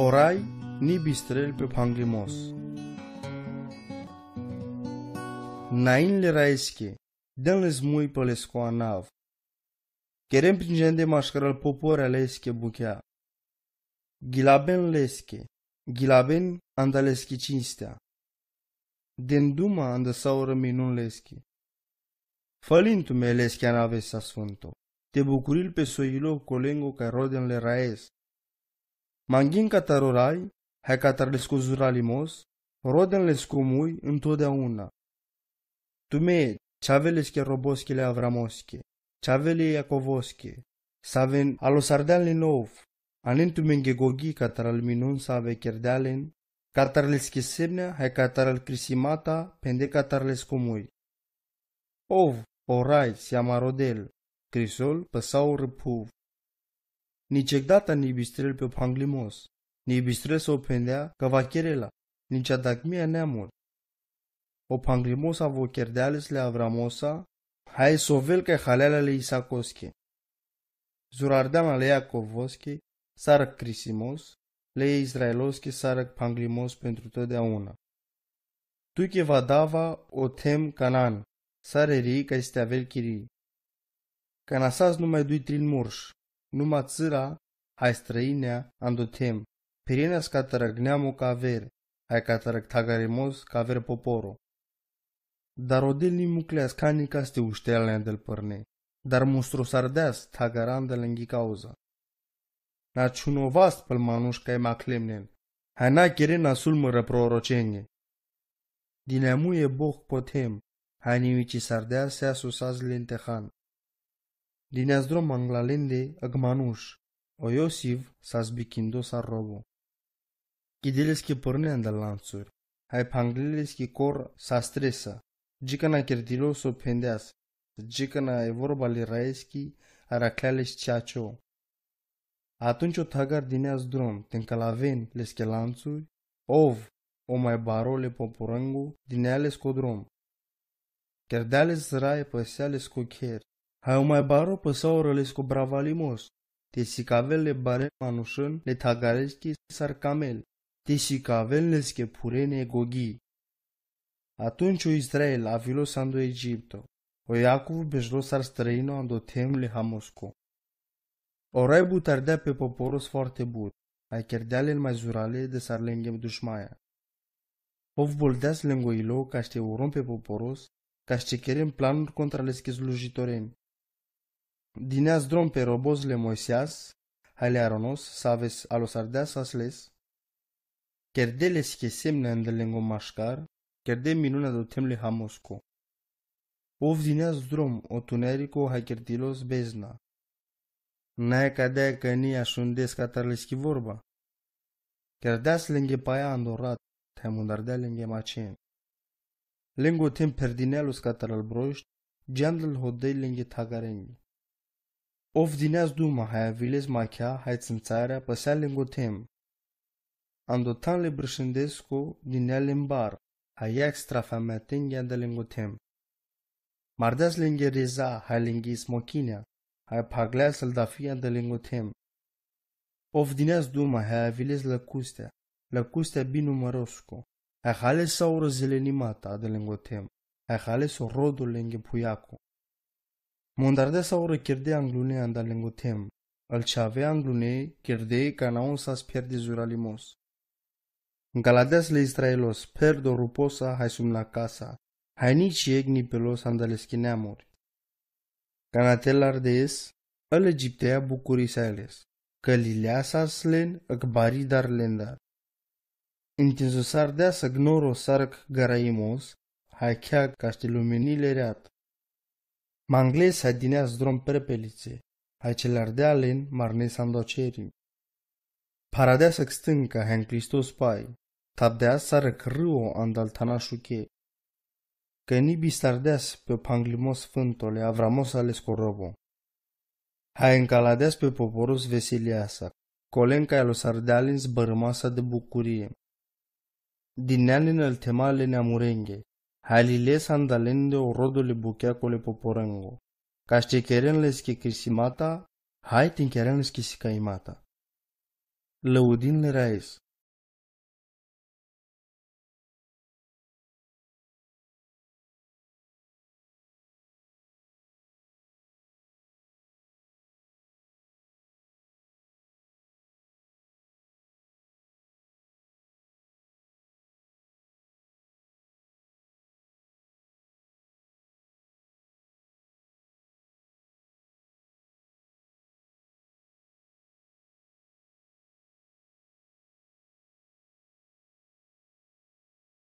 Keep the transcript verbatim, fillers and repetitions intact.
O rai ni bistrel pe phanglimos. Nain le raeske, den le smui pe lesko anav. Keren prin jande maškar al popori aleske buchea. Ghilaben leske, ghilaben anda leske cinstea. Den duma anda saurã minun leske. Fălin tu me leske anav sa sfânto. Te bucuril pe soilo colengo ca roden le raes. Mangin catar o rai, hai catar lesko zuralimos, roden lesko mui întotdeauna. Tu me, čavel leske roboske le Avramoske, čavel le Iacovoske, s-aven a lo sardeal le nov, anen tu menge gogi catar al minun s-ave kerdealen, catar leske semnea, hai catar al krisimata, pende catar lesko mui. Ov, o rai, siama rodel, crisol, păsaurã phuv. Ni cegdata ni bistrel pe phanglimos, ni bistrel s-o pendea, cã va cherela, ni cea dacmia neamuri. O phanglimos avo kerdeales le Avramosa, hai sovel ca haleala le Isacoske. Zurardeana le Iacovoske, sarăc crisimos, le Israeloske sarăc phanglimos pentru totdeauna. Tu che va dava o them Canaan, sare ri ca este avel chiri. Canasas numai dui trin murš, numa tsira, hai străinea, ando them, pirena s-catarăc neamo ca aver, hai catarăc thagaremos ca aver poporo. Dar odel ni mucleas cani caste uštealnea del părne, dar mustro sardeas thagaranda lenghi cauza. Na čhunovas păl manuš cai ma clemnen, hai na cheren na sulmurã prorocenge. Dine muie boh po them, hai nimici sardeas sea susas lentehan. Dine zdrom anglalende ag manuš, o Iosif s-azbichindo sar robo. Chide leske părnea anda lantsuri, hai phangle leske cor s-astresa, gicana cherdilos o pendeas, gicana e vorba le raeski, aracleales ceacio. Atunci o thagar dinea zdrom, te ncalaven leske lantsuri, ov, o mai baro le poporengo, dinea lesko drom. Kerdeales rai păsea lesko cher, hai o mai baro păsaurã lesko bravalimos, te sicavel le bare manušen le thagareski sar camel, te sicavel leske phurene gogi. Atunci o Israel avilos ando Egipto, o Iacov bejlos sar străino ando them le hamosko. O rai butardea pe poporos foarte but, hai kerdealen mai zurale de sar lenghe dušmaia. Ov boldeas lengo ilo caste uron pe poporos, caste cheren planuri contra leske slujitoreni. Dinea zdrom pe robos le Moiseas, hai le Aronos, s-aves a lo sardeas asles, kerde leske semnea anda lengo maškar, kerde minunea do them le hamosko. Ov dinea zdrom o tunerico hai kerdilos bezna. Nae cadea cani ašundes catar leske vorba. Kerdeas lenghe paia ando rat, hai mundardea lenghe macen. Lengo them perdinealos catar al brošti, geandal hodei lenghe thagarenghi. Ov dinea zduma hai aviles machea hai tsântsarea păsea lengo them. Ando than le brăšendesko dinea lembar, hai extra fameatenghi anda lengo them. Mardeas lenghe reza hai lenghe smochinea, hai phaglea săldafia anda lengo them. Ov dinea zduma hai aviles lăcustea, lăcustea binumărosko, hai hale saurã zelenimata anda lengo them, hai hale so rodo lenghe phuiaco. Mondardea saurã kerde anglune anda lengo them, al ce avea anglune kerde ca na on s-asperde zuralimos. Ncaladeas le Israelos perdo ruposa hai sumna casa, hai nici eg ni pelos anda leske neamuri. Ca na te lardes, al Egiptea bucurisailes, cã lileasas len ag bari dar lendar. Intinzosardeas ag noro sar ag garaimos, hai chea caste luminile reat. Mangles hai dinea zdrom prepelice, hai ce lardea len marnes ando ceri. Paradeas ag stânca hai nclistos pai, tabdeas sar ag râo andal thana šuche. Cani bistardeas pe phanglimos sfânto le Avramos alesko robo. Hai ncaladeas pe poporos veseliasa, colen cai lo sardealen zbărâmasa de bucurie. Dinea len al themale neamurenghe, hai liles andalende o rodo le bucheaco le poporengo, caste cheren leske crisimata, hai te ncheren leske sicaimata. Lodin Reis.